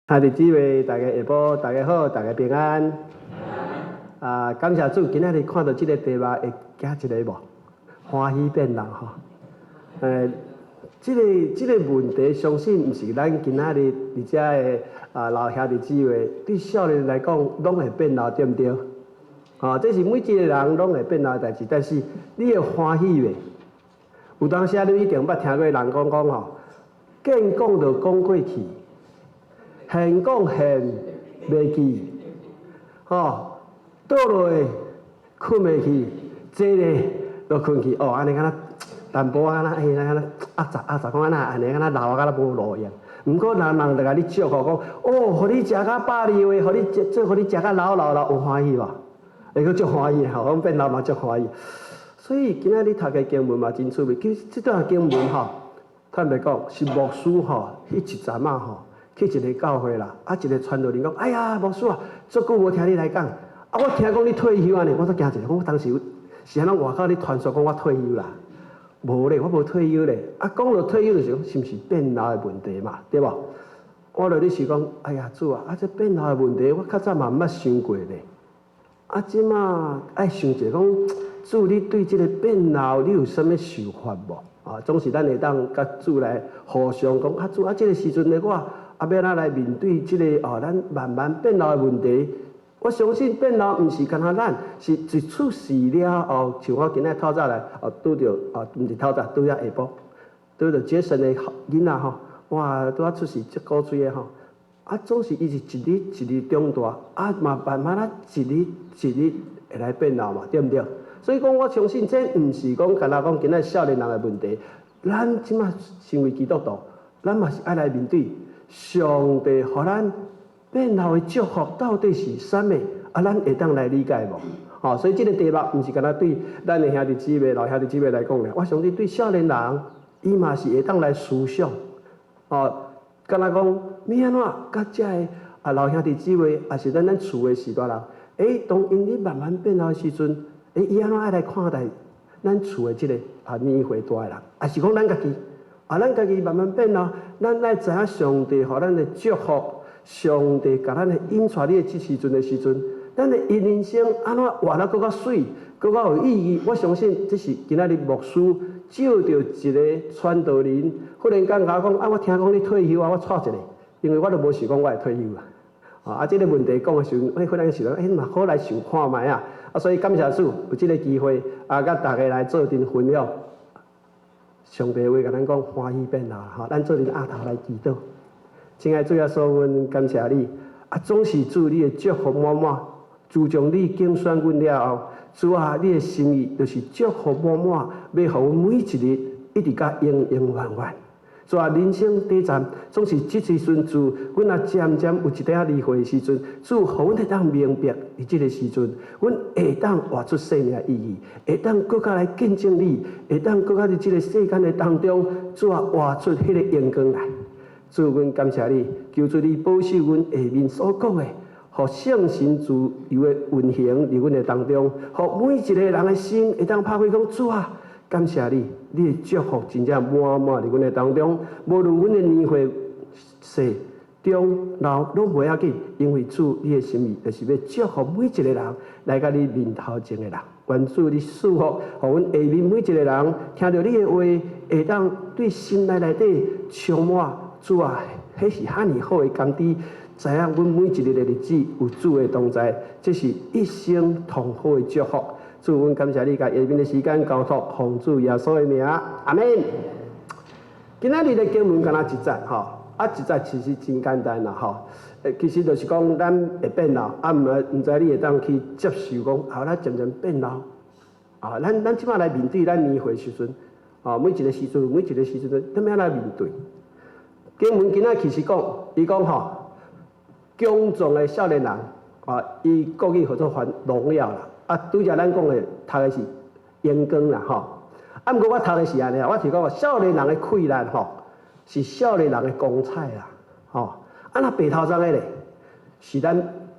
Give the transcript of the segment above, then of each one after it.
兄弟姊妹，大家下晡，大家好，大家平安。啊，感謝主，今仔日看到這个題目會驚一下無？歡喜變老吼。這个問題，相信毋是咱今仔日佇遮的啊老兄弟姊妹，對少年來講，攏會變老，對毋對？啊，這是每一個人攏會變老的代誌，但是你會歡喜袂？有當時你一定捌聽過人講講吼，見講就講過去。現講現袂記，吼，倒落睏袂去，坐咧就睏去，哦，按呢敢若淡薄仔敢若，欸，敢若壓雜壓雜，講按怎按呢敢若老啊，敢若無路用。毋過人人就共你祝福講，哦，予你食甲百二歲，予你食做，予你食甲老老老，有歡喜無？會閣足歡喜吼，講變老嘛足歡喜。所以今仔日讀个經文嘛真趣味，其實這段經文吼，坦白講是牧師吼，彼一陣仔吼。去一个教會啦，啊，一个傳道人講：哎呀，牧師啊，足久無聽你來講，啊，我聽講你退休按呢，我都驚一下，我當時是按怎外口咧傳說講我退休啦？無咧，我無退休咧。啊，講到退休就是講，是毋是變老的問題嘛？對無？我就咧想講，哎呀，主啊，啊，這變老的問題，我較早嘛毋捌想過咧。啊，這馬愛想者講，主，你對這个變老，你有啥物想法無？啊，總是咱會當佮主來互相講，啊，主啊，這个時陣的我。啊，欲按怎來面對這个哦，咱慢慢變老的問題？我相信變老毋是干焦咱，是一出世了後，像我今仔透早來哦，拄著哦，毋是透早，拄著下晡，拄著傑森的囡仔吼，哇，拄仔出世足古錐的吼，啊，總是伊是一日一日長大，啊，嘛慢慢仔一日一日會來變老嘛，對毋對？所以講，我相信這毋是講干焦講今仔少年人的問題，咱這馬身為基督徒，咱嘛是愛來面對。上帝予咱變老的祝福到底是啥物？啊，咱會當來理解無？吼，所以這个題目毋是干焦對咱的兄弟姊妹、老兄弟姊妹來講咧。我相信對少年人，伊嘛是會當來思想。哦，敢若講，欲按怎佮遮的啊老兄弟姊妹，抑是咱厝的序大人，欸，當𪜶咧慢慢變老的時陣，欸，伊按怎愛來看待咱厝的這个啊年歲大的人，抑是講咱家己？啊，咱家己慢慢變老，咱愛知影上帝予咱的祝福，上帝共咱的引帶你的這時陣的時陣，咱的人生按怎活得閣較媠，閣較有意義？我相信這是今仔日牧師借著一个傳道人，忽然間共我講啊，我聽講你退休啊，我掣一下，因為我都無想講我會退休啊。啊，這个問題講的時陣，我忽然想到，欸，嘛好來想看覓啊。啊，所以感謝主有這个機會啊，佮大家來做陣分享。上帝話共咱講歡喜變老，吼，咱做陣阿頭來祈禱。親愛主耶穌，阮感謝你，啊，總是主你的祝福滿滿。自從你揀選阮了後，主啊，你的心意就是祝福滿滿，欲予阮每一日一直甲永永遠遠。主啊，人生短暫，總是這時陣主，阮若漸漸有一點仔年歲的時陣，主予阮會當明白，佇這个時陣，阮會當活出生命意義，會當閣較來見證你，會當閣較佇這个世間的當中，主啊，活出彼个榮光來。主，阮感謝你，求主你保守阮下面所講的，予聖神自由的運行佇阮的當中，予每一个人的心會當拍開講主啊。感謝你，你的祝福真正滿滿佇阮的當中。無論阮的年歲細、中、老，攏袂要緊，因為主你的心意就是欲祝福每一个人來到你面頭前的人。願主你賜福，予阮下面每一個人聽著你的話，會當對心內內底充滿主啊，彼是遐爾好的甘甜。知影阮每一日的日子有主的同在，這是一生上好的祝福。主，阮感謝你，共下面的時間交託奉主耶穌的名，阿門。今仔日的經文敢若一節吼，啊一節其實真簡單啦吼。其實就是講咱會變老，啊毋知你會當去接受講，啊咱漸漸變老，啊咱這馬來面對咱年歲時陣，啊每一個時陣，每一個時陣，怎麼樣來面對？經文今仔其實講，伊講吼，強壯的少年人，啊，伊國語號做翻榮耀啦。啊，拄才咱講的讀的是榮光啦，吼。啊，毋過我讀的是按呢，我是講少年人的氣力吼，是少年人的光彩啦，吼。啊，若白頭鬃的咧，是咱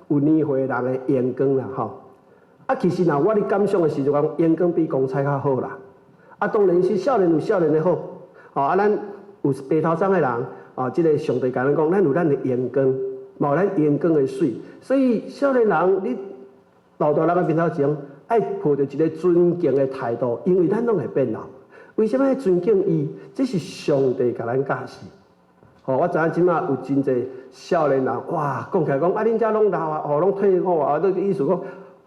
有年歲人的榮光啦，吼。啊，其實若我咧感想的時陣講，榮光比光彩較好啦。啊，當然是少年有少年的好，吼啊，咱有白頭鬃的人，啊，這个上帝共咱講，咱有咱的榮光。嘛有咱榮光的媠。所以少年人，你老大人的面頭前，愛抱著一个尊敬的態度，因為咱攏會變老。為啥物愛尊敬伊？這是上帝共咱教示。吼，我知影這馬有真濟少年人，哇，講起來講啊，恁遮攏老啊，吼，攏退伍啊，都意思講，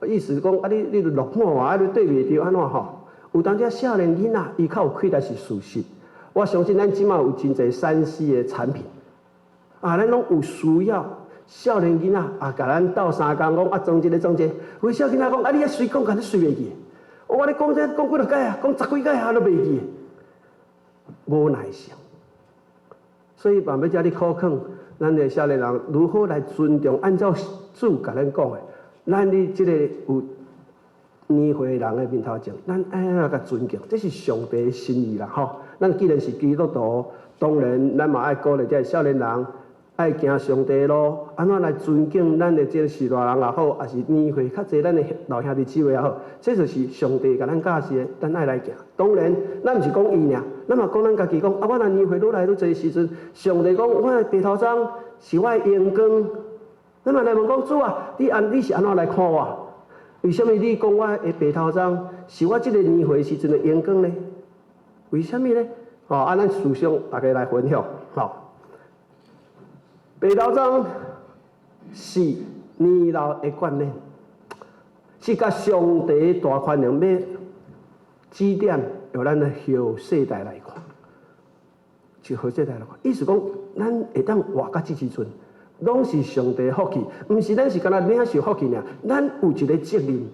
意思講啊，你都落伍啊，你對袂著按怎吼？有當時少年囡仔，伊較有氣力是事實。我相信咱這馬有真濟3C 的產品，啊，咱攏有需要少年囡仔啊，共咱鬥相共講啊，裝這个裝這个。有少年囡仔講啊，你遐隨講，敢你隨袂記？我咧講這講幾若擺啊，講十幾擺啊，都袂記，無耐性。所以嘛欲遮咧考勸咱的少年人如何來尊重，按照主共咱講的，咱佇這个有年歲人的面頭前，咱愛按怎共尊敬，這是上帝的心意啦吼。咱既然是基督徒，當然咱嘛愛鼓勵這个少年人愛行上帝路，按怎來尊敬咱的這个序大人也好，抑是年歲較濟咱的老兄弟姊妹也好，這就是上帝共咱教示的，咱愛來行。當然，咱毋是講伊爾，咱嘛講咱家己講，啊，我若年歲愈來愈濟時陣，上帝講我的白頭鬃是我的榮光，咱嘛來問講主啊，你是按怎來看我？為啥物你講我的白頭鬃是我這个年歲時陣的榮光呢？為啥物呢？吼，啊，咱思想大家來分享，吼。白頭鬃是年老的冠冕，是共上帝大權能欲指點，予咱的後世代來看，就後世代來看，意思講，咱會當活到這時陣，攏是上帝福氣，毋是咱是干焦領受福氣爾，咱有一个責任。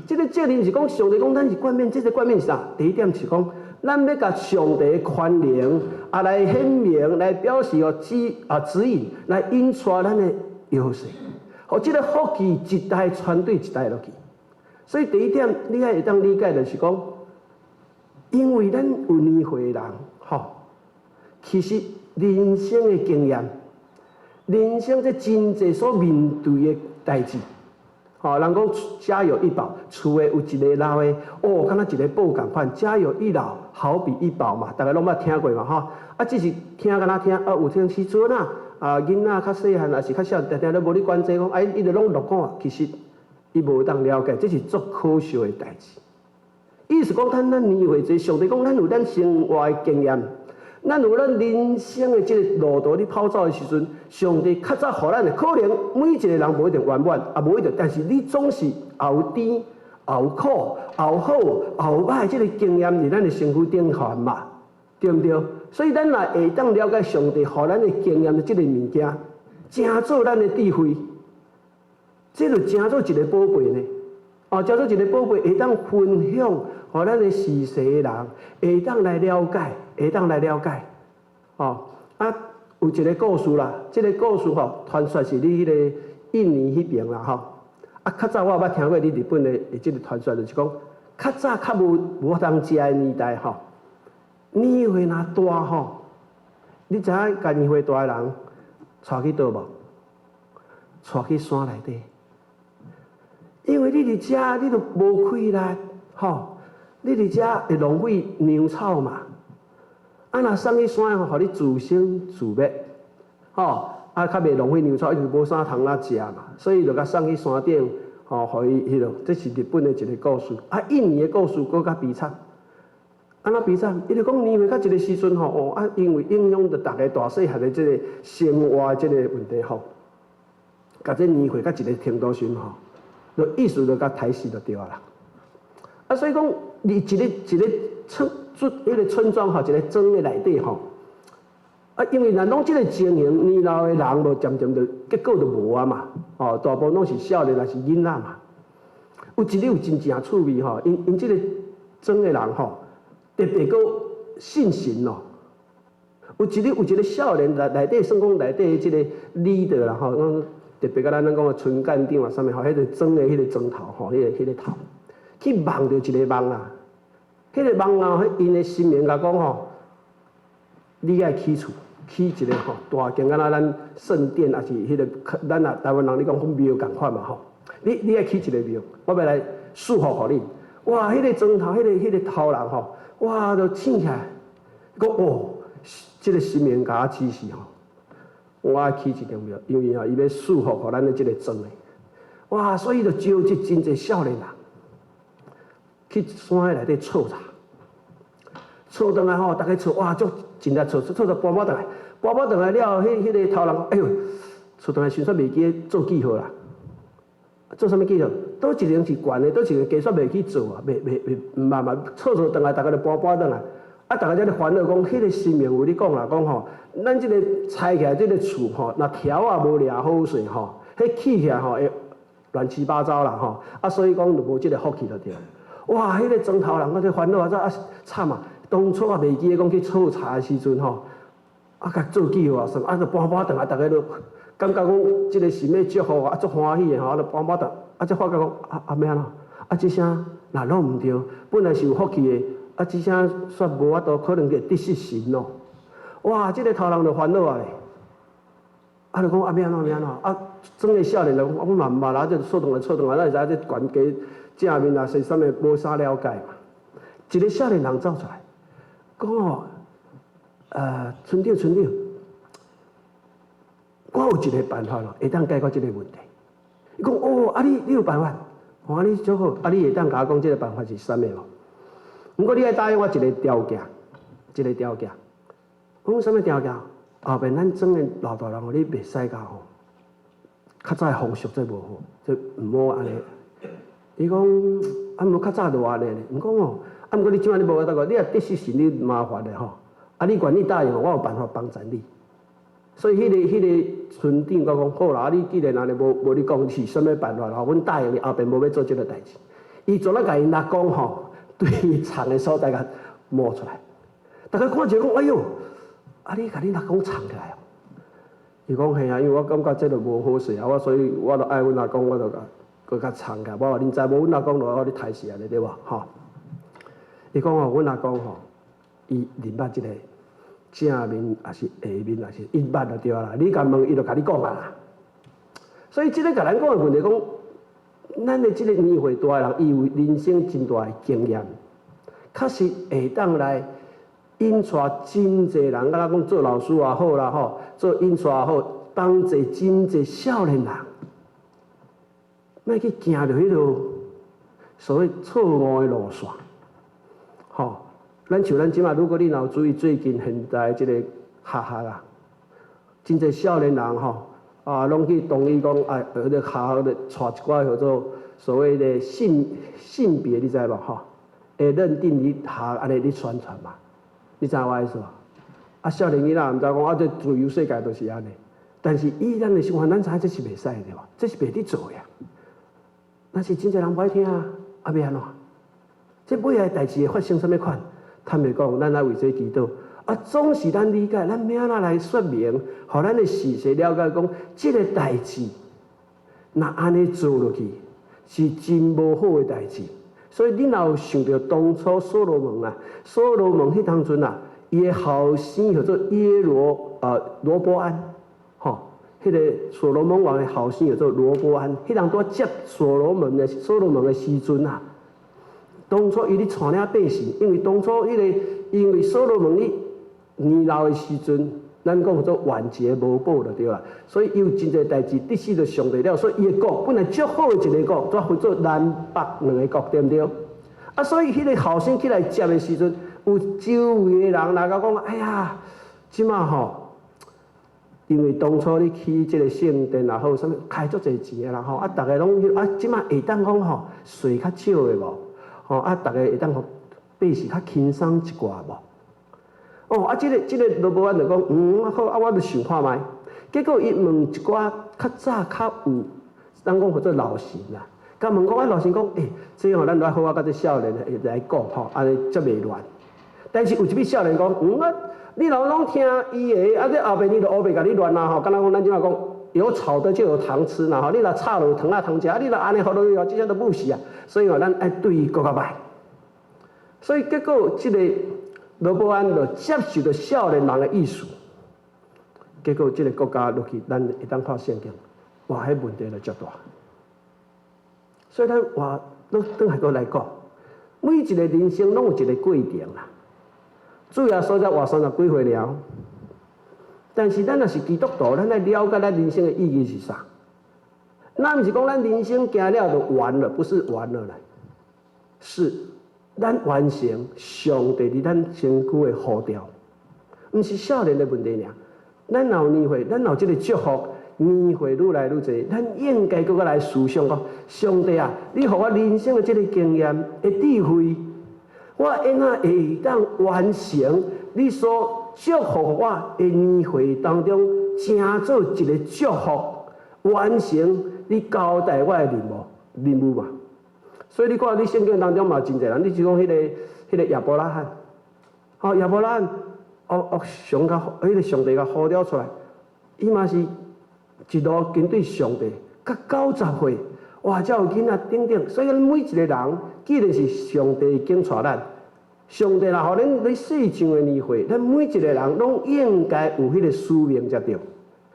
這个責任是講上帝講咱是冠冕，這个冠冕是啥？第一點是講，咱欲共上帝權能啊來顯明，來表示哦指引，來引帶咱的後世。予這个福氣一代傳對一代落去。所以第一點，你愛會當理解就是講，因為咱有年歲的人，吼，其實人生的經驗，人生這真濟所面對的代誌，吼，人講家有一寶，厝的有一个老的，哦，敢若一个寶仝款，家有一老，好比一寶嘛，逐家攏捌聽過嘛，吼，啊，只是聽敢若聽，啊，有聽時陣啊，啊，囡仔較細漢，抑是較少，定定都無咧管這講，啊，伊就攏落看，其實伊無當了解，這是足可惜的代誌。意思講，咱年歲濟，上帝講，咱有咱生活的經驗，咱有咱人生的這个路途，咧跑走的時陣，上帝較早予咱的，可能每一個人無一定圓滿，也無一定，但是你總是也有甜，也有苦，也有好，也有歹，這个經驗佇咱的身軀頂懸嘛，對毋對？所以咱若會當了解上帝予咱的經驗的這个物件，成做咱的智慧，這就成做一个寶貝呢。哦，成做一个寶貝，會當分享，予咱的時勢的人會當來了解，會當來了解。哦，啊，有一个故事啦，這个故事吼，傳說是佇彼个印尼彼爿啦吼。啊，較早我有捌聽過佇日本的這个傳說，就是講較早較無法通食的年代吼，年歲若大吼，你知影共年歲大的人𤆬去佗無？𤆬去山內底。因為你佇遮，你就無氣力，吼！你佇遮會浪費糧草嘛。啊，若送去山吼，予你自生自滅，吼！啊，較袂浪費糧草，因為無啥通啊食嘛，所以就共送去山頂，吼，予伊彼落。這是日本的一个故事。啊，印尼的故事閣較悲慘。按怎悲慘？伊就講年歲到一个時陣吼，哦啊，因為影響著逐个大細漢的這个生活的這个問題吼，共這年歲到一个程度時吼。就意思就共刣死就對啊啦。啊，所以講，佇一个一个村，彼个村莊吼，一个莊的內底吼，啊，因為若攏這个情形，年老的人無漸漸就結果就無啊嘛，哦，大部分攏是少年，抑是囡仔嘛。有一日有真正趣味吼，𪜶這个莊的人吼，特別閣信神哦。有一日有一个少年內底算講內底這个 leader 啦吼，講特別佮咱講的村幹長啊，啥物吼，彼个莊的彼个莊頭吼，彼个頭，去夢著一个夢啊，彼个夢啊，彼𪜶的神明共講吼，你愛起厝，起一个吼大間，敢若咱聖殿，抑是彼个咱啊台灣人咧講講廟仝款嘛吼，你愛起一个廟，我欲來賜福予你。哇，彼个莊頭，彼个頭人吼，哇，就醒起來，講哦，這个神明共我指示吼，我愛起一間廟，因為吼伊欲賜福予咱的這个庄的。哇！所以就召集真濟少年人去山內底採柴，採轉來吼，逐家採哇，足盡力採，採到搬搬轉來，搬搬轉來了後，彼個頭人講，哎喲，採轉來時煞袂記得做記號啦。做啥物記號？佗一層是懸的，佗一層加煞袂去做啊，袂袂袂毋捌嘛，採採轉來，逐家就搬搬轉來。啊，逐家才咧煩惱講，彼個神明有咧講啦，講吼，咱這個拆起來這個厝吼，若柱仔無掠好勢吼，彼起起來吼會亂七八糟啦吼。啊，所以講就無這個福氣就對。哇，彼個莊頭人閣咧煩惱啊，啊慘啊！當初也袂記得講去採柴的時陣吼，啊，共做記號啊，啥，啊，就搬搬轉來，逐家都感覺講這個是欲祝福啊，足歡喜的吼，啊，就搬搬轉，啊，才發覺講啊啊欲按怎？啊，這聲若攏毋對，本來是有福氣的。啊！這聲煞無法度，可能會得失神咯。哇！這個頭人就煩惱啊咧。啊，就講啊，欲按怎欲按怎？啊，莊的少年人講，我嘛毋捌啦，這採轉來採轉來，咱會知這懸低正面啊，是啥物無啥了解嘛。一个少年人走出來，講哦，村長村長，我有一個辦法咯，會當解決這個問題。伊講哦，啊你有辦法？哦，按呢足好，啊你會當共我講這個辦法是啥物無？毋過你愛答應我一個條件，一個條件。我講啥物條件？後邊咱莊的老大人哦，你袂使共吼，較早的風俗這無好，這毋好按呢。伊講啊，毋過較早就按呢咧。毋講哦，啊毋過你這擺你無法度，你若得失神，你麻煩咧吼。啊，你願意答應我，我有辦法幫助你。所以彼個村長閣講好啦，啊你既然按呢無無你講是啥物辦法吼，阮答應你後邊無欲做這个代誌。伊就咧共𪜶阿公吼，對伊藏的所在共摸出來，逐家看著講，哎喲，啊你共恁阿公藏起來哦？伊講嘿啊，因為我感覺這就無好勢啊，我所以我就愛阮阿公，我就共閣共藏起來。我話恁知無？阮阿公就予你刣死按呢對無？吼！伊講哦，阮阿公吼，伊認捌這个正面，抑是下面，抑是伊捌就對啦。你共問，伊就共你講啊。所以這个共咱講的問題講，咱的這个年歲大的人，伊有人生真大的經驗，確實會當來引帶真濟人，敢若講做老師也好啦吼，做引帶也好，幫助真濟少年人，莫去行著彼个所謂錯誤的路線，吼。咱像咱這馬，如果你若有注意最近現在這個學校啊，真濟少年人吼，啊，攏去同意講，啊，彼个學校咧帶一寡叫做所謂的性別，你知無吼？會認定你學按呢咧宣傳嘛？你知影我意思無？啊，少年囡仔毋知講啊，這自由世界就是按呢。但是以咱的生活，咱知影這是袂使的對無？這是袂得做的。但是真濟人無愛聽啊，啊欲按怎？這尾仔代誌會發生啥物款？坦白講，咱愛為這祈禱。啊，總是咱理解，咱欲按怎來說明，予咱的時勢了解講，這个代誌，若按呢做落去，是真無好的代誌。所以你若有想著當初所羅門啊，所羅門彼當陣啊，伊的後生叫做耶羅啊羅波安，吼，彼个所羅門王的後生叫做羅波安，彼人拄接所羅門的時陣啊，當初伊咧帶領百姓，因為當初彼个因為所羅門伊年老的時陣，咱講做晚節無保就對啦，所以伊有真濟代誌得失著上帝了，所以伊的國本來足好的一个國，煞分做南北兩个國，對毋對？啊，所以彼个後生起來接的時陣，有周圍的人來共講，哎呀，這馬吼，因為當初你起這个聖殿也好，啥物開足濟錢的啦吼，啊，逐个攏啊，這馬會當講吼稅較少的無？吼啊，逐个會當予百姓較輕鬆一寡無？哦，啊，這个羅波安就講，嗯，好，啊，我就想看覓。結果伊問一寡較早較有，咱講叫做老神啦。共問講，啊，老神講，欸，這吼咱來好好佮這少年來講吼，按呢才袂亂。但是有一位少年講，嗯啊，你若攏聽伊的，啊，這後邊伊就烏白共你亂啊吼，敢若講咱這馬講，有吵的就有糖吃啦吼，你若吵就有糖仔通食，啊，你若按呢予落去吼，這下就無死啊。所以吼，咱愛對伊閣較歹。所以結果這个羅波安就接受著少年人的意思，結果這个國家落去，咱會當看聖經，哇，彼問題就足大。所以咱話攏轉來閣來講，每一个人生攏有一个過程啦。主耶穌才活三十幾歲爾，但是咱若是基督徒，咱愛了解咱人生的意義是啥？咱毋是講咱人生行了就完了，不是完了啦，是咱完成上帝佇咱身軀的呼召，毋是少年的問題爾。咱若有年歲，咱若有這個祝福，年歲愈來愈濟，咱應該閣較來思想講：上帝啊，你予我人生的這個經驗的智慧，我按怎會當完成你所祝福我的年歲當中，成做一個祝福，完成你交代我的任務嘛？所以你看，你聖經當中嘛真濟人，你就講彼個亞伯拉罕，吼，亞伯拉罕，彼個上帝共呼召出來，伊嘛是一路跟隨上帝，到90歲，哇，才有囡仔等等。所以每一個人，既然是上帝揀帶咱，上帝若予咱佇世上的年歲，咱每一個人攏應該有彼個使命才對。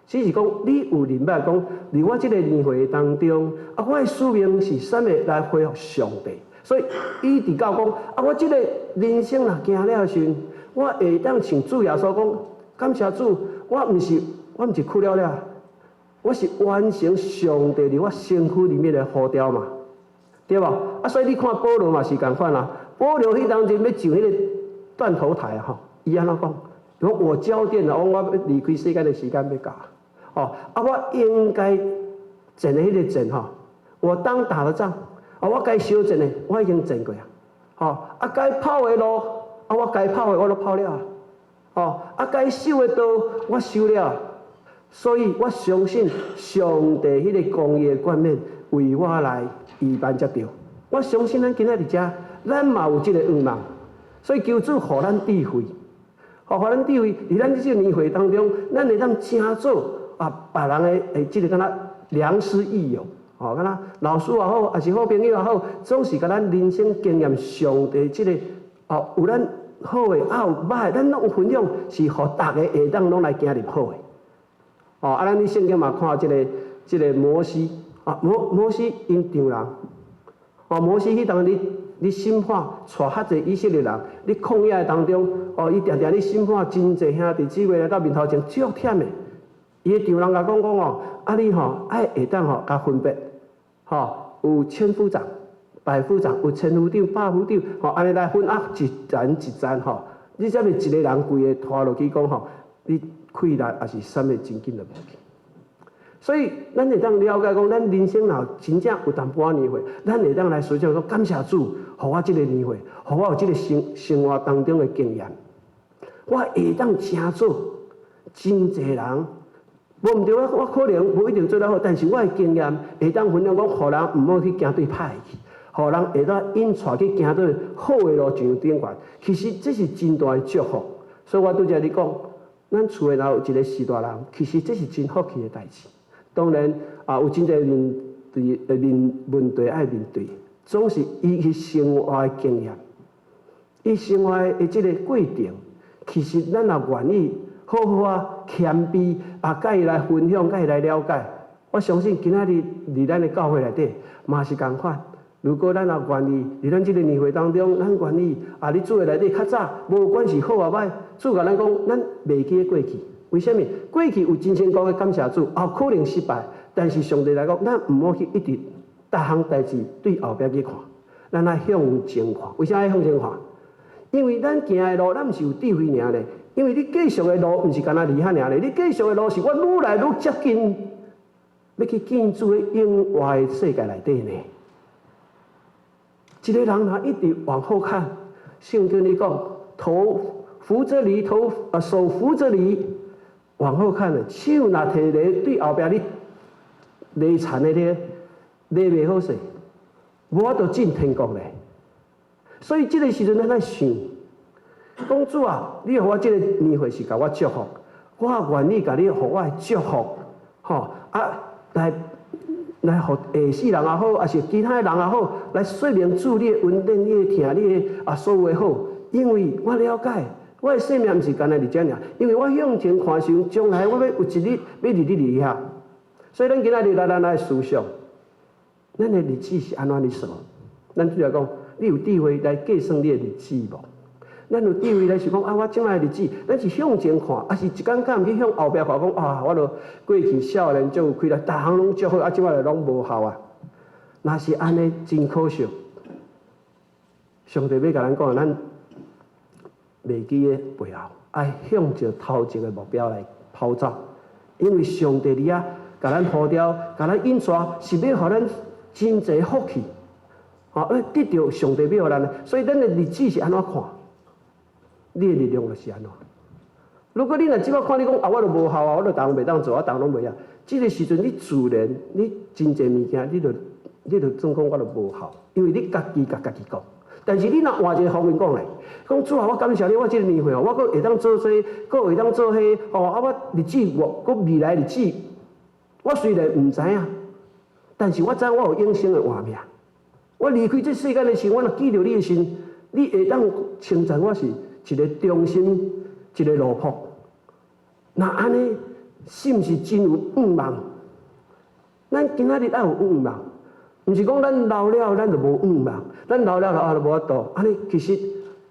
只是講你有認捌講，佇我這個年歲當中，啊，我的使命是啥物來恢復上帝？所以伊直到講，啊，我這個人生若行了時，我會當像主耶穌講，感謝主，我毋是哭了了，我是完成上帝佇我身軀裡面的呼召嘛，對無？啊，所以你看保羅嘛是仝款啊，保羅彼當陣欲上彼個斷頭台吼，伊按怎講？伊講我澆奠了，我欲離開世間的時間欲到。哦，啊，我應該戰的彼個戰吼，我當打的仗，啊，我該相戰的，我已經戰過啊。吼，啊，該跑的路，啊，我該跑的我攏跑了啊。哦，啊，該守的道我守了。所以我相信上帝彼個公義的冠冕為我來預辦才對。我相信咱今仔佇遮，咱嘛有這個願望。所以求主予咱智慧，予咱智慧，佇咱這個年歲當中，咱會當成做啊，別人的欸，這個敢若良師益友，吼，敢若老師也好，抑是好朋友也好，總是共咱人生經驗上帝這個哦，有咱好的，啊有歹的，咱攏有分享，是予逐个會當攏來行入好的。哦，啊，咱佇聖經嘛看這個摩西，啊，摩西𪜶丈人，哦，摩西彼當咧審判帶較濟以色列人，佇曠野當中，哦，伊定定咧審判真濟兄弟姊妹來到面頭前，足忝的。伊的丈人共講講哦，啊你吼愛會當吼共分別，吼有千夫長、百夫長，有千夫長、百夫長，吼按呢來分啊，一層一層吼，你才袂一個人規个拖落去講吼，你氣力抑是啥物真緊就無去。所以咱會當了解講，咱人生若真正有淡薄仔年歲，咱會當來思想講，感謝主，予我這個年歲，予我有這個生活當中的經驗，我會當成做真濟人。無毋對，我可能無一定做得好，但是我的經驗會當分享講，予人毋好去行對歹去，予人會當引帶去行對好的路上頂懸。其實這是真大的祝福。所以我拄才咧講，咱厝的若有一個序大人，其實這是真福氣的代誌。當然啊，有真濟面對面問題愛面對，總是伊去生活的經驗，伊生活的這個過程，其實咱若願意好好啊謙卑啊，共伊來分享，共伊來了解，我相信今仔日佇咱的教會內底嘛是仝款。如果咱若願意，佇咱這個年歲當中，咱願意啊，佇主的內底較早，無管是好抑歹，主共咱講，咱袂記得過去。為啥物？過去有真成功的感謝主，啊，可能失敗，但是上帝來講，咱毋好去一直逐項代誌對後壁去看，咱愛向前看。為啥愛向前看？因為咱行的路，咱毋是有智慧爾咧。因為你繼續的路，毋是干焦佇遐爾咧，你繼續的路是我愈來愈接近，欲去見主的永活的世界內底呢。一個人若一直往後看，聖經裡講，頭扶著犁，頭啊手扶著犁，往後看咧，手若提犁對後壁咧犁田的咧，犁袂好勢，無法度進天國咧。所以這個時陣咱愛想，講主啊，你予我這個年歲是共我祝福，我願意共你予我的祝福，吼啊來予下世人也好，抑是其他的人也好，來說明主你的恩典、你的疼、你的啊所有的好。因為我了解，我的生命毋是干焦佇遮爾，因為我向前看時，將來我欲有一日欲佇你佇遐。所以咱今仔日來咱來思想，咱的日子是按怎咧數？咱主要講，你有智慧來計算你的日子無？咱有智慧來想講啊，我將來日子，咱是向前看，抑是一工敢毋去向後壁看，講啊，我著過去少年足有氣力，逐項攏足好，啊，這擺就攏無效啊。若是按呢，真可惜。上帝欲共咱講，咱袂記咧背後，愛向著頭前的目標來跑走，因為上帝佇遐共咱呼召，共咱引帶，是欲予咱真濟福氣，吼，得著上帝欲予咱的。所以咱的日子是按怎看？你的力量就是按怎。如果你若這擺看你講啊，我著無效啊，我著逐項袂當做，我逐項攏袂曉。這個時陣你自然你真濟物件，你就總講我著無效，因為你家己共家己講。但是你若換一個方面講咧，講主啊，我感謝你，我這個年歲哦，我閣會當做這個，閣會當做彼個，哦，啊，我日子我閣未來日子，我雖然毋知影，但是我知我有永生的活命。我離開這世間的時，我若記著你的時，你會當稱讚我是一個忠心，一個奴僕。若按呢，是毋是真有向望？咱今仔日愛有向望，毋是講咱老了咱就無向望，咱老了啊就無法度。按呢其實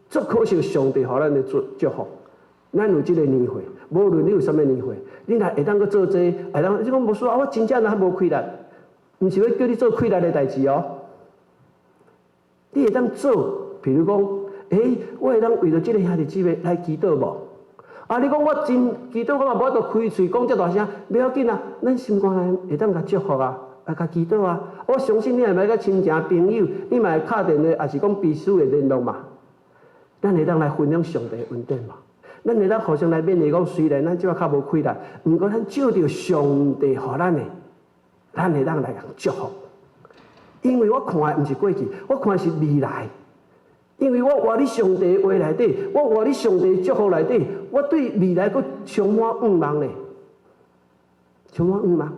足可惜，上帝予咱的祝祝福，咱有這個年歲，無論你有啥物年歲，你若會當閣做這個，會當你講牧師啊，我真正若無氣力，毋是欲叫你做氣力的代誌哦。你會當做，譬如講，我會當為著這個兄弟姊妹來祈禱無？啊，你講我真祈禱，我嘛無法度開喙講遮大聲，袂要緊啊，咱心肝內會當共祝福啊，來共祈禱啊。我相信你也會佮親情朋友，你嘛會敲電話，抑是講彼此會聯絡嘛。咱會當來分享上帝的恩典嘛？咱會當互相來勉勵講，雖然咱這擺較無氣力，毋過咱借著上帝予咱的，咱會當來共祝福。因為我看的毋是過去，我看的是未來。因為我活佇上帝話內底，我活佇上帝祝福內底，我對未來閣充滿向望咧，充滿向望。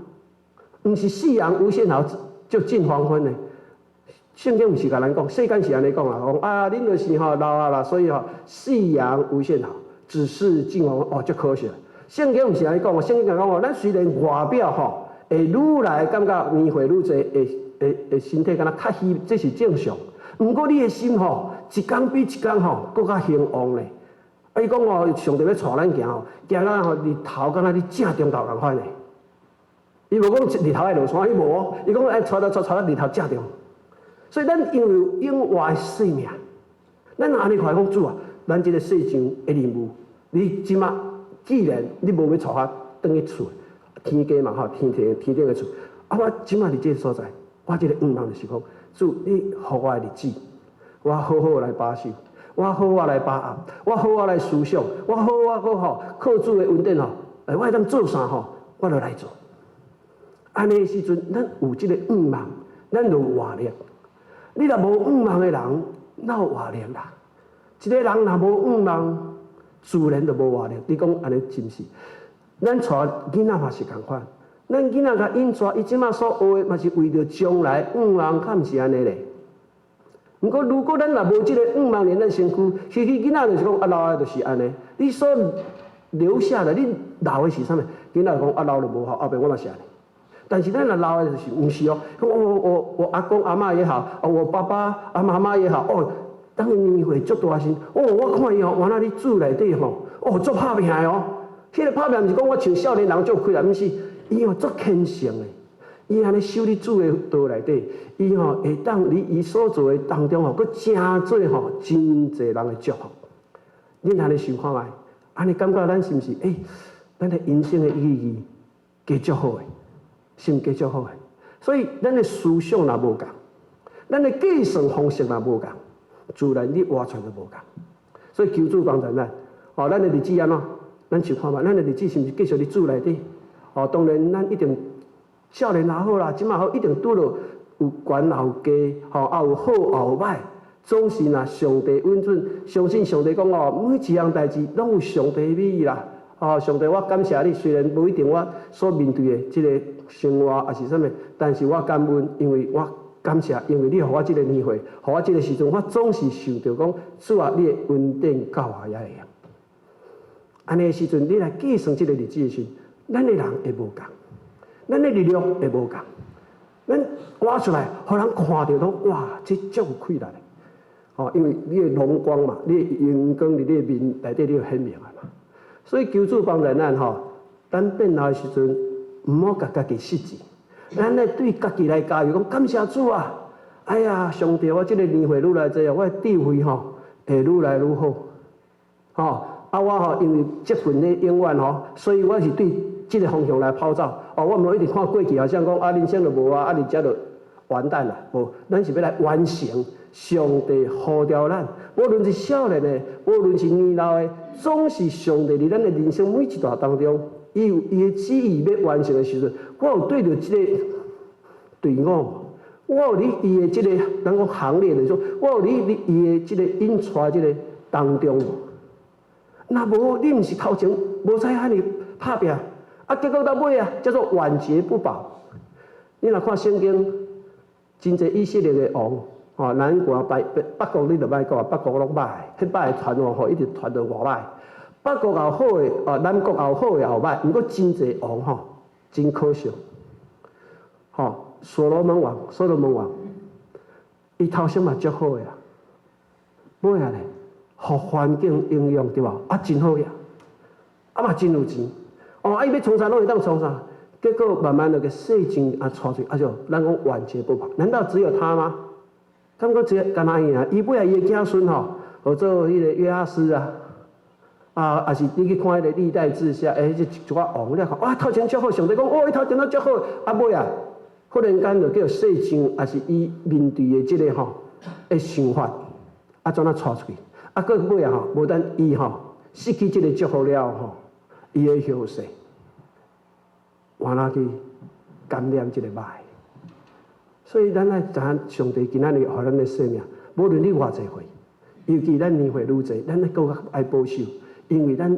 毋是夕陽無限好，就近黃昏咧。聖經毋是共咱講，世間是按呢講啦，講啊，恁就是吼老啊啦，所以吼夕陽無限好，只是近黃昏哦，足可惜。聖經毋是按呢講，聖經講哦，咱雖然外表吼會愈來感覺年歲愈濟，會身體敢若較虛，這是正常。毋過你的心吼，一工比一工吼，閣較興旺咧。啊，伊講哦，上帝欲帶咱行吼，行到吼日頭敢若佇正中晝仝款咧。伊無講日頭愛落山，伊無哦。伊講愛帶帶帶帶到日頭正中。所以咱因為有永活的生命，咱若按呢看講主啊，咱這個世上的任務，你這馬既然你無欲帶我轉去厝，天家嘛吼，天天天頂的厝，啊，我這馬佇這個所在，我這個願望就是講，主你予我的日子，我好好來把守，我好好來把握，我好好來思想，我好好閣吼靠主的恩典吼，欸，我會當做啥吼，我就來做。按呢時陣，咱有這個願望，咱就有活力。你若無願望的人，哪有活力啦？一個人若無願望，自然就無活力。你講按呢是毋是？咱帶囡仔嘛是仝款，咱囡仔共引帶，伊這馬所學的嘛是為著將來願望，敢毋是按呢咧？毋過如果咱若無這個願望佇咱身軀，其實囡仔就是講啊老的就是按呢。你所留下的，你留的是啥物？囡仔講啊老就無效，後壁我嘛是按呢。但是咱若老的就是毋是哦？我阿公阿嬤也好，我爸爸阿媽媽也好，哦，當伊年歲足大時，哦，我看伊吼，原來佇主內底吼，哦，足拍拚的哦。彼個拍拚毋是講我像少年人足氣力，毋是，伊吼足虔誠的，伊按呢守佇主的道內底，伊吼會當佇伊所做的當中吼，閣成做吼真濟人的祝福。恁按呢想看覓？按呢感覺咱是毋是？咱的人生的意義加足好的，是毋加足好的？所以咱的思想若無仝，咱的計算方式若無仝，自然你活出來就無仝。所以求主幫助咱，哦，咱的日子按怎？咱想看覓，咱的日子是毋是繼續佇主內底？哦，當然咱一定少年也好啦，這馬好一定拄著有懸有低，吼，啊有好也有歹，總是若上帝允准，相信上帝講哦，每一項代誌攏有上帝美意啦。哦，上帝，我感謝你，雖然無一定我所面對的這個生活抑是啥物，但是我感恩，因為我感謝，因為你予我這個年歲，予我這個時陣，我總是想著講，主啊，你的恩典夠我也會用。按呢時陣，你來計算這個日子的時，咱的人會無仝，咱的力量會無仝，咱活出來，予人看著講，哇，這足有氣力的。吼，因為你的榮光嘛，你的榮光佇你的面內底，你就顯明啊嘛。所以求主幫助咱吼，咱變老的時陣，毋好共家己失志，咱愛對家己來加油，講感謝主啊！哎呀，上帝，我這个年歲愈來濟，我的智慧吼會愈來愈好，吼啊！我吼因為這份咧永遠吼，所以我是對這个方向來跑走。哦，我毋好一直看過去，好像講啊，人生就無啊，啊，佇遮就完蛋啦。無，咱是欲來完成上帝呼召咱，無論是少年的，無論是年老的，總是上帝佇咱的人生每一段當中，伊有伊的旨意欲完成的時陣，我有對著這個隊伍。我有佇伊的這個，咱講行列來說，我有佇伊的這個引帶這個當中。若無你毋是頭前無使按呢拍拚，啊，結果到尾啊，叫做晚節不保。你若看聖經，真濟以色列的王，吼，南國北北國你就莫講，北國攏歹，彼擺的傳王吼，一直傳到偌歹。北國也有好的，哦，南國也有好的，也有歹。毋過真濟王吼，真可惜，吼。所羅門王，所羅門王，伊頭先嘛足好的啊，尾仔咧，予環境影響對無？啊，真好呀，啊嘛真有錢，哦，啊伊欲創啥攏會當創啥，結果慢慢就予世情啊帶去，啊就咱講晚節不保，難道只有他嗎？感覺這敢若伊啊，伊尾仔伊的子孫吼，號做彼个約阿斯啊，啊，抑是你去看彼个歷代志下，欸，這一寡王，你看，哇，頭前足好，上帝講，哦，伊頭前都足好，啊尾仔。忽然間就叫世上，抑是伊面對的這个吼的想法，啊，怎啊帶出去？啊，閣尾仔吼，無但伊吼失去這个祝福了吼，伊的後世，換來去感染這个歹。所以咱愛知影上帝今仔日予咱的生命，無論你偌濟歲，尤其咱年歲愈濟，咱愛閣較愛保守，因為咱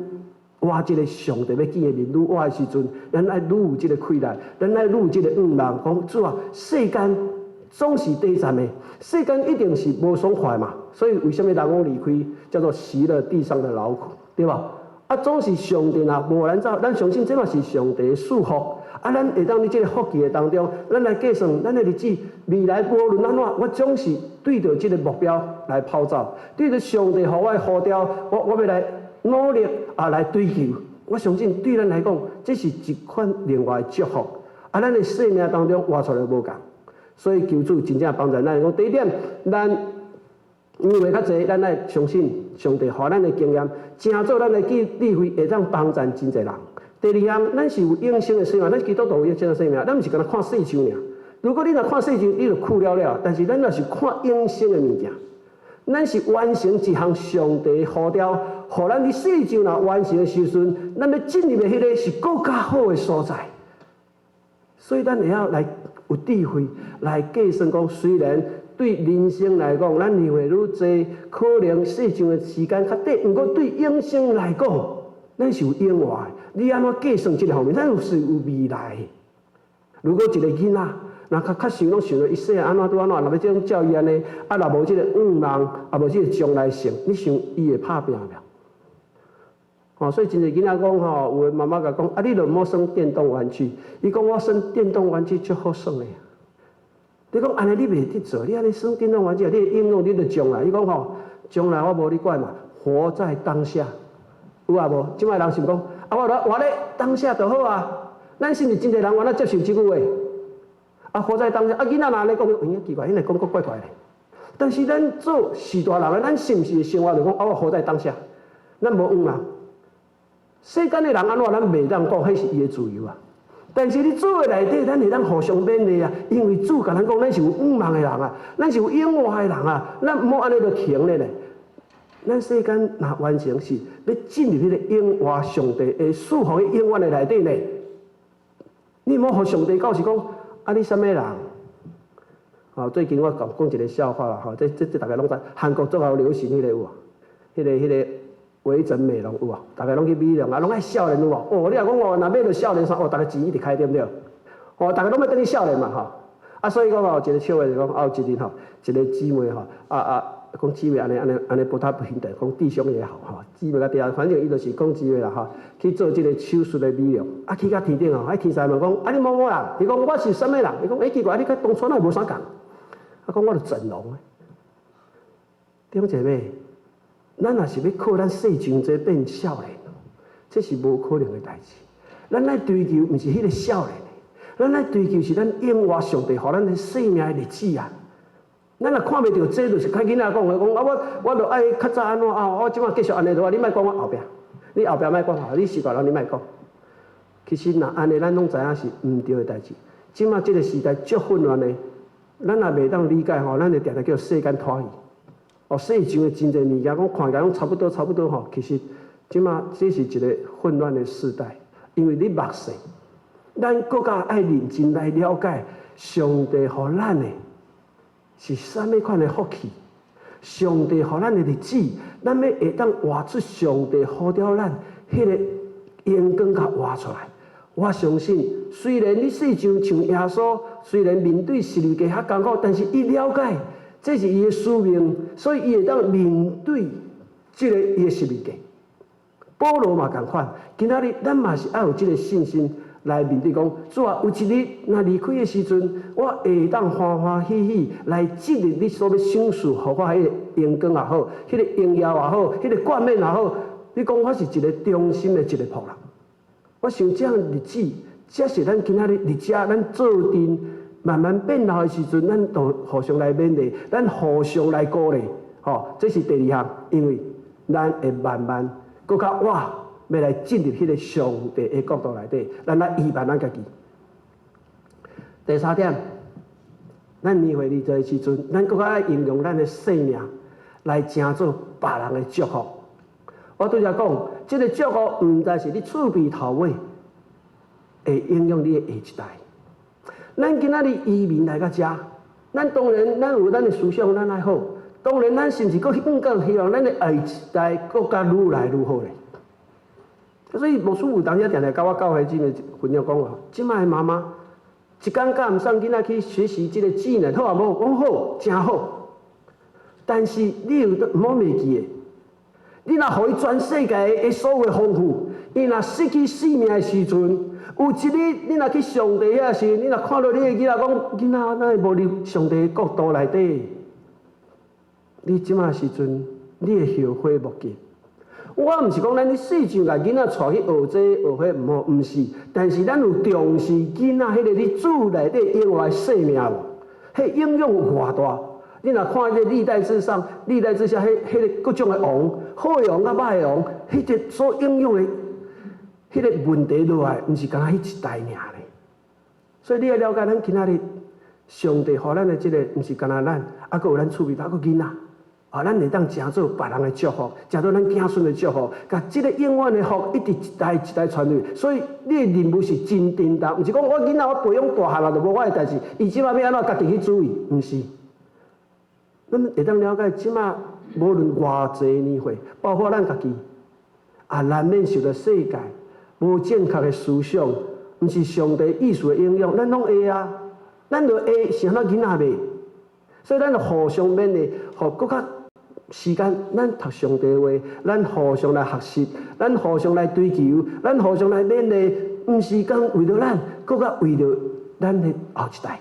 活這个上帝欲見的面愈活的時陣，咱愛愈有這个氣力，咱愛愈有這个願望，講主啊，世間總是短暫的，世間一定是無爽快嘛。所以為啥物人講離開叫做習了地上的勞苦，對無？啊，總是上帝若無咱走，咱相信這嘛是上帝的賜福。啊，咱會當佇這个福氣的當中，咱來計算咱的日子未來無論按怎，我總是對著這个目標來跑走，對著上帝予我的呼召，我欲來努力啊，來追求。我相信對咱來講，這是一款另外的祝福。啊，咱的生命當中活出來無仝，所以求主真正幫助咱。講第一點，咱年歲較濟，咱愛相信上帝予咱的經驗，成做咱的智慧，會當幫助真濟人。第二項，咱是有永生的生命，咱基督徒有永生的生命，咱毋是干焦看世上爾。如果你若看世上，你就苦了了。但是咱若是看永生的物件，咱是完成一項上帝呼召，予咱佇世上若完成的時陣，咱欲進入的彼个是閣較好的所在。所以咱會曉來有智慧來計算講，雖然對人生來講，咱年歲愈濟，可能世上的時間較短，毋過對永生來講，咱是有永活的。你按怎計算這个方面？咱是有未來的。如果一个囡仔，若較較想攏想著伊細漢按怎拄按怎，若欲這種教育按呢，啊，若無這个願望，啊無這个將來性，你想伊會拍拚無？哦，所以真濟囡仔講吼，有的媽媽共講，啊，你著毋好耍電動玩具。伊講我耍電動玩具足好耍的。你講按呢你袂得做，你按呢耍電動玩具，你會影響你的將來。伊講吼，將來我無咧管啦，活在當下。有啊無？這擺人想講，啊，我活咧當下就好啊。咱是毋是真濟人原來接受這句話？啊，活在當下。啊，囡仔若按呢講，有影奇怪，𪜶會講閣怪怪的。但是咱做序大人的，咱是毋是生活就講，啊，我活在當下，咱無願望。世間的人按怎，咱袂當講，彼是伊的自由啊。但是佇主的內底，咱會當互相勉勵啊。因為主共咱講，咱是有願望的人啊，咱是有永活的人啊，咱毋好按呢就停咧咧。咱世間若完成是欲進入彼个永活上帝的賜福的永遠的內底呢？你毋好予上帝到時講，啊，你啥物人？哦，最近我講講一个笑話啦，吼，這逐家攏知，韓國足𠢕流行彼个有無？彼个微整美容有無？逐家攏去美容啊，攏愛少年有無？哦，你若講哦，若買著少年衫，哦，逐家錢一直開對毋對？哦，逐家攏欲轉去少年嘛，吼。啊，所以講哦，一个笑話就講，啊，有一日吼，一个姊妹吼，啊啊，講姊妹按呢按呢按呢不太平等，講弟兄也好吼，姊妹佮弟兄，反正伊就是講姊妹啦吼，去做這个手術的美容，啊，去到天頂吼，彼天使問講，啊，你某某人？伊講我是啥物人？伊講，欸，奇怪，你佮當初哪會無相仝？啊，講我著整容的。弟兄姐妹，咱若是欲靠咱世上這變少年，這是無可能的代誌。咱愛追求毋是彼個少年的，咱愛追求是咱永活上帝予咱的生命的日子啊！咱若看袂著這，就是較囡仔講的，講啊我著愛較早按怎啊，我這馬繼續按呢落，你莫管我後壁，你後壁莫管我，你是大人你莫講。其實若按呢，咱攏知影是毋對的代誌。這馬這個時代足混亂的，咱若袂當理解吼，咱會定定叫世間拖去。哦，世上的真濟物件，講看起來攏差不多差不多吼，其實這馬這是一個混亂的時代，因為你目視，咱閣較愛認真來了解上帝予咱的是啥物款的福氣，上帝予咱的日子，咱欲會當活出上帝呼召咱彼個榮光，共活出來。我相信，雖然你世上像耶穌，雖然面對十字架較艱苦，但是伊了解這是伊的使命，所以伊會當面對這个伊的十字架。保羅嘛仝款，今仔日咱嘛是愛有這个信心來面對講，主啊，有一日若離開的時陣，我會當歡歡喜喜來進入你所欲賞賜予我彼个榮光也好，彼个榮耀也好，彼个冠冕也好，你講我是一个忠心的一个僕人。我想這樣日子，這是咱今仔日佇遮，咱做陣慢慢變老的時陣，咱都互相來勉勵，咱互相來鼓勵，吼，這是第二項，因為咱會慢慢閣較活，欲來進入彼个上帝的國度內底，咱來預辦咱家己。第三點，咱年歲愈濟的時陣，咱閣較愛運用咱的生命來成做別人的祝福。我拄才講，這个祝福毋但是你厝邊頭尾，會影響你的下一代。咱今仔日移民來到遮，咱當然咱有咱的思想，咱愛好。當然，咱是毋是閣更加希望咱的下一代閣較愈來愈好咧？所以牧師有當時定定佮我教會姊妹分享講話，這擺的媽媽一工教毋送囡仔去學習這个技能，好啊無？講好，誠好。但是你有毋好袂記的，你若予伊全世界的所有的豐富，伊若失去性命的時陣，有一日你若去上帝遐時，你若看著你的囡仔講，囡仔哪會無入上帝的國度內底？你這馬時陣，你會後悔莫及。我毋是講咱佇世上共囡仔帶去學這學彼毋好，毋是。但是咱有重視囡仔彼个佇主內底永活的生命無？彼影響有偌大？你若看這歷代志上、歷代志下，彼彼个各種的王，好的王佮歹的王，彼个所影響的彼个問題落來，毋是干焦彼一代爾咧。所以你愛了解，咱今仔日上帝予咱的這个，毋是干焦咱，啊，閣有咱厝邊，啊，閣囡仔。啊，咱會當成做別人的祝福，成做咱子孫的祝福，共這个永遠的福一直一代一代傳落去。所以你的任務是真重大，毋是講我囡仔我培養大漢了就無我的代誌，伊這馬欲按怎家己去注意，毋是。咱會當了解，這馬無論偌濟年歲，包括咱家己，也難免受著世界無正確的思想，毋是上帝意思的影響，咱攏會啊，咱就會是按怎囡仔袂，所以咱就互相勉勵，予閣較時間，咱讀上帝話，咱互相來學習，咱互相來追求，咱互相來勉勵，毋是講為著咱，閣較為著咱的後一代，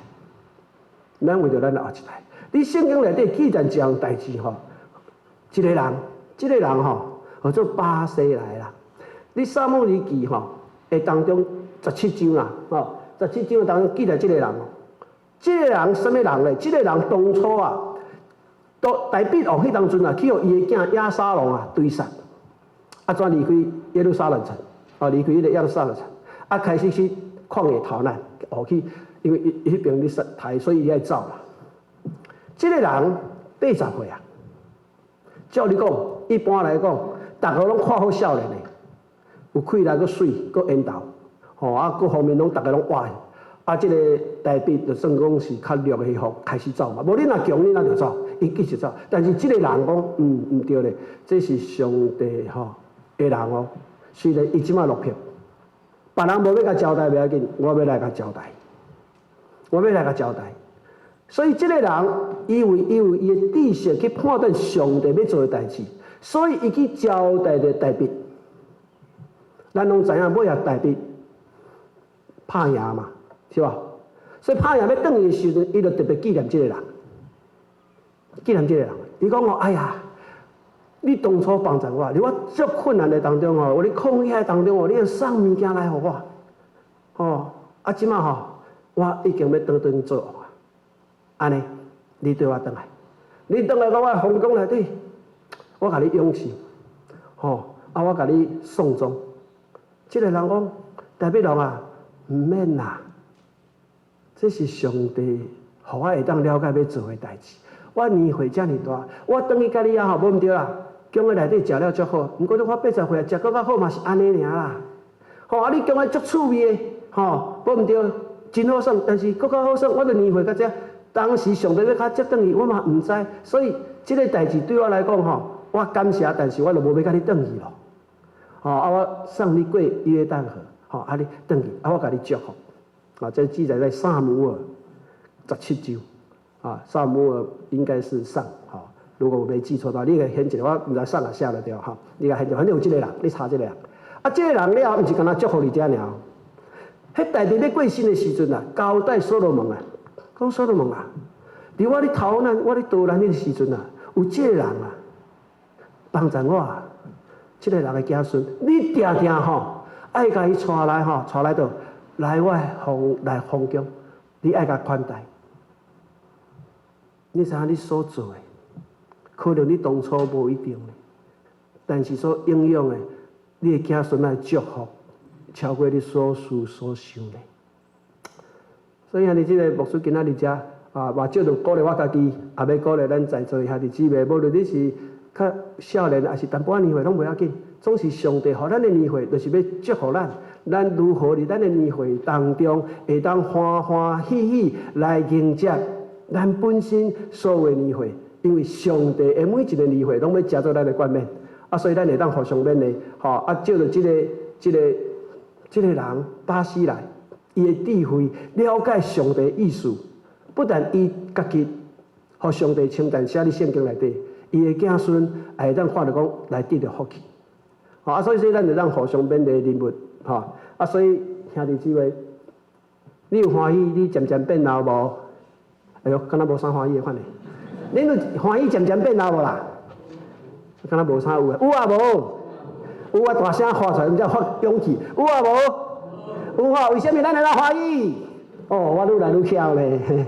咱為著咱的後一代。佇聖經內底記載一項代誌吼，一个人，這个人吼，號做巴西萊啦。佇撒母耳記吼的當中十七章啦，吼，十七章當中記載這个人哦，這个人啥物人咧？這个人當初啊，到大衛王彼當陣啊，去予伊的囝押沙龍啊追殺，啊，怎離開耶路撒冷城？啊，離開彼个耶路撒冷城，啊，開始去曠野逃難，哦去，因為伊彼邊咧殺刣，所以伊愛走啦。這个人80歲啊，照你講，一般來講，逐个攏看好少年的，有氣力閣媠，閣緣投，吼啊，各方面攏逐个攏活。啊，這个大衛就算講是較弱的彼方開始走嘛，無你若強，你若就走，伊繼續走。但是這个人講，毋對咧，這是上帝吼的人哦。雖然伊這馬落魄，別人無欲共交代袂要緊，我欲來共交代，我欲來共交代。所以這个人，因為伊有伊的知識去判斷上帝欲做的代誌，所以伊去交代著大衛。咱攏知影，尾仔大衛拍贏嘛，是吧？所以拍贏欲轉去的時陣，伊就特別紀念這个人，紀念這个人。伊講哦，哎呀，你當初幫助我，佇我足困難的當中吼，佇曠野當中哦，你會送物件來予我，吼，啊，這馬吼，我已經欲轉轉做王啊，按呢，你綴我轉來，你轉來到我皇宮內底，我共你養侍，吼，啊，我共你送終。這个人講，大衛王啊，毋免啦，這是上帝予我會當了解欲做的代誌。我年歲遮爾大，我轉去佮你啊吼，無毋對啦。宮的內底食了足好，毋過我80歲啊，食閣較好嘛是按呢爾啦。吼啊，你宮的足趣味的，吼，無毋對，真好耍，但是閣較好耍，我著年歲到這，當時上帝欲共我接轉去，我嘛毋知，所以這个代誌對我來講吼，我感謝，但是我就無欲佮你轉去咯。吼啊，我送你過約旦河，吼啊你轉去，啊我共你祝福。啊，這記載在撒母耳17章，啊，撒母耳應該是上，吼。如果我沒記錯的話，你會現一個，我毋知上抑下了對吼。你共現一，反正有這个人，你查這个人。啊，這个人了後，毋是干焦祝福佇遮爾。彼大衛欲過身的時陣啊，交代所羅門啊，講所羅門啊，佇我咧逃難、我咧逃難彼個時陣啊，有這個人啊，幫助我。這个人的子孫，你定定吼，愛共伊帶來吼，帶來佗來我皇來皇宮，你愛共款待。你知影你所做的，可能你當初無一定，但是所影響的，你的子孫來祝福，超過你所思所想的。所以兄弟姊妹，牧師今仔日遮啊，嘛借著鼓勵我家己，也欲鼓勵咱在座的兄弟姊妹，無論你是較少年，抑是淡薄仔年歲，攏袂要緊。總是上帝予咱的年歲，就是欲祝福咱。咱如何佇咱的年歲當中，會當歡歡喜喜來迎接咱本身所有的年歲？因為上帝的每一个年歲，攏欲成做咱的冠冕。啊，所以咱會當互相勉勵，吼啊，借著這个人巴西萊，伊的智慧了解上帝意思，不但伊家己予上帝稱讚寫佇聖經內底，伊的子孫也會當看著講來得著福氣。啊，所以說咱會當互相勉勵人物，吼啊，所以兄弟姊妹，你有歡喜你漸漸變老無？哎喲，敢若無啥歡喜的款呢？恁有歡喜漸漸變老無啦？敢若無啥有的，有啊無？有啊，大聲喊出來，毋才發勇氣。有啊無？有啊，為啥物咱會當歡喜？哦，我愈來愈巧咧，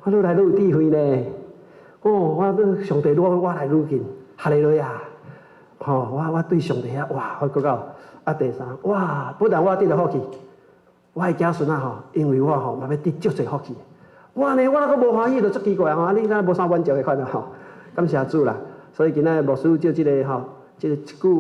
我愈來愈有智慧咧。哦，我愈上帝愈我來愈近，哈利路亞！吼，我對上帝遐哇，我閣較啊第三，哇，不但我得著福氣，我的子孫仔吼，因為我吼嘛欲得足濟福氣。我呢，我閣無歡喜，就足奇怪吼！你敢無啥滿足的款吼？感謝主啦！所以今仔日牧師借這个吼，這个一句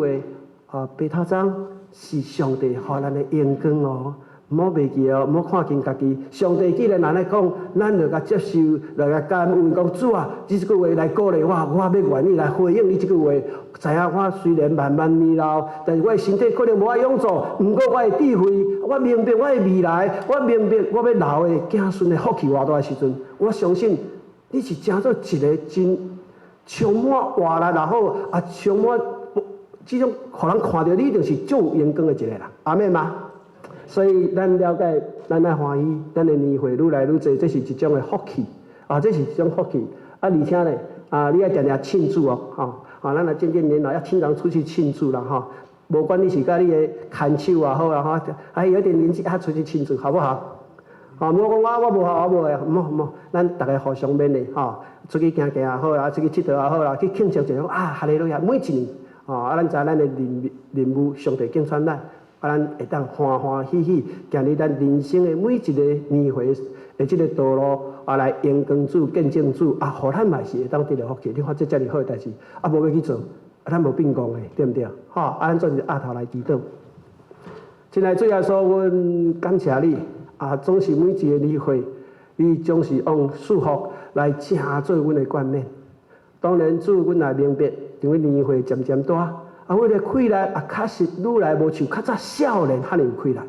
話啊，白頭鬃是上帝予咱的榮光哦，毋好袂記哦，毋好看輕家己。上帝既然按呢講，咱就共接受，來共感恩，講主啊，這句話來鼓勵我，我欲願意來回應你這句話。知影我雖然慢慢年老，但是我的身體可能無法勇壯，毋過我的智慧，我明白我的未來，我明白我欲留的子孫的福氣偌大的時陣，我相信你是成做一个真充滿活力，然後啊充滿這種，予人看著你，一定是足有榮光的一個人，阿們嗎？所以咱了解，咱愛歡喜，咱的年歲愈來愈濟，這是一種的福氣啊！這是一種福氣啊！而且呢，啊，你愛定定慶祝哦，吼！啊，咱若漸漸年老，要經常出去慶祝啦，吼！無管你是佮你的牽手也好啦，吼，還有點年紀，啊，出去慶祝，好不好？吼，毋好講我無我無的，毋好毋好，咱逐个互相勉勵，吼，出去行行也好啦，出去𨑨迌也好啦，去慶祝一下，啊，哈利路亞！每一年，吼，啊，咱知咱的任務，上帝揀選咱，啊，咱會當歡歡喜喜行佇咱人生的每一个年歲的這个道路，啊，來榮光主、見證主，啊，予咱嘛是會當得著福氣。你看這遮爾好的代誌，啊，無欲去做，啊，咱無變戇的，對毋對？吼，啊，咱做一個額頭來祈禱。親愛的主耶穌，阮感謝你，啊，總是每一个年歲，你總是用祝福來成做阮的冠冕。當然，主，阮也明白，因為年歲漸漸大，啊，阮的氣力也確實愈來無像較早少年遐爾有氣力。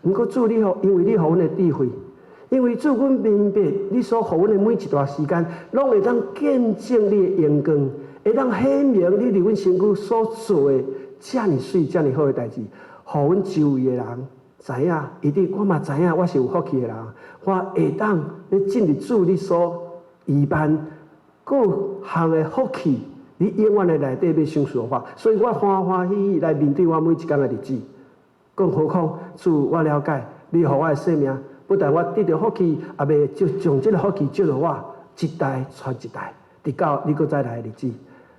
毋過主你予，因為你予阮的智慧，因為主阮明白你所予阮的每一段時間，攏會當見證你的榮光，會當顯明你佇阮身軀所做的遮爾媠、遮爾好的代誌，予阮周圍的人知影，伊佇我嘛知影我是有福氣的人，我會當咧進入主你所預辦閣有項的福氣，你永遠的內底欲賞賜予我，所以我歡歡喜喜來面對我每一工的日子。更何況主，我了解你予我的生命，不但我得著福氣，也欲就將這个福氣借予我，一代傳一代，直到你閣再來的日子。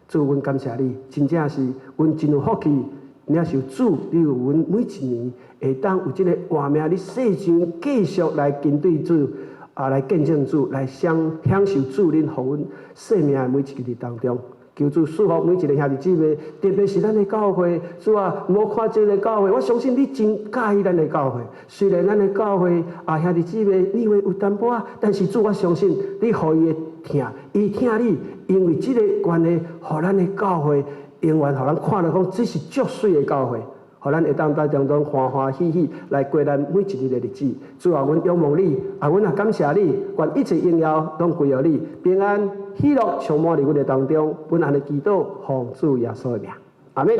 主，阮感謝你，真正是阮真有福氣。領受主，你予阮每一年會當有這个活命，佇世上繼續來跟隨主，啊，來見證主，來享享受主恁予阮生命的每一个日當中。求主賜福每一个兄弟姊妹，特別是咱的教會。主啊，毋好看這个教會，我相信你真佮意咱的教會。雖然咱的教會啊兄弟姊妹你會有淡薄仔，但是主我相信你予伊會疼，伊疼你，因為這个關係，予咱的教會永遠予咱看著講，這是足媠的教會，予咱會當在當中歡歡喜喜來過咱每一日的日子。主啊，阮仰望你，啊，阮也感謝你，願一切榮耀攏歸予你，平安喜樂充滿佇阮的當中。阮按呢祈禱，奉主耶穌的名，阿們。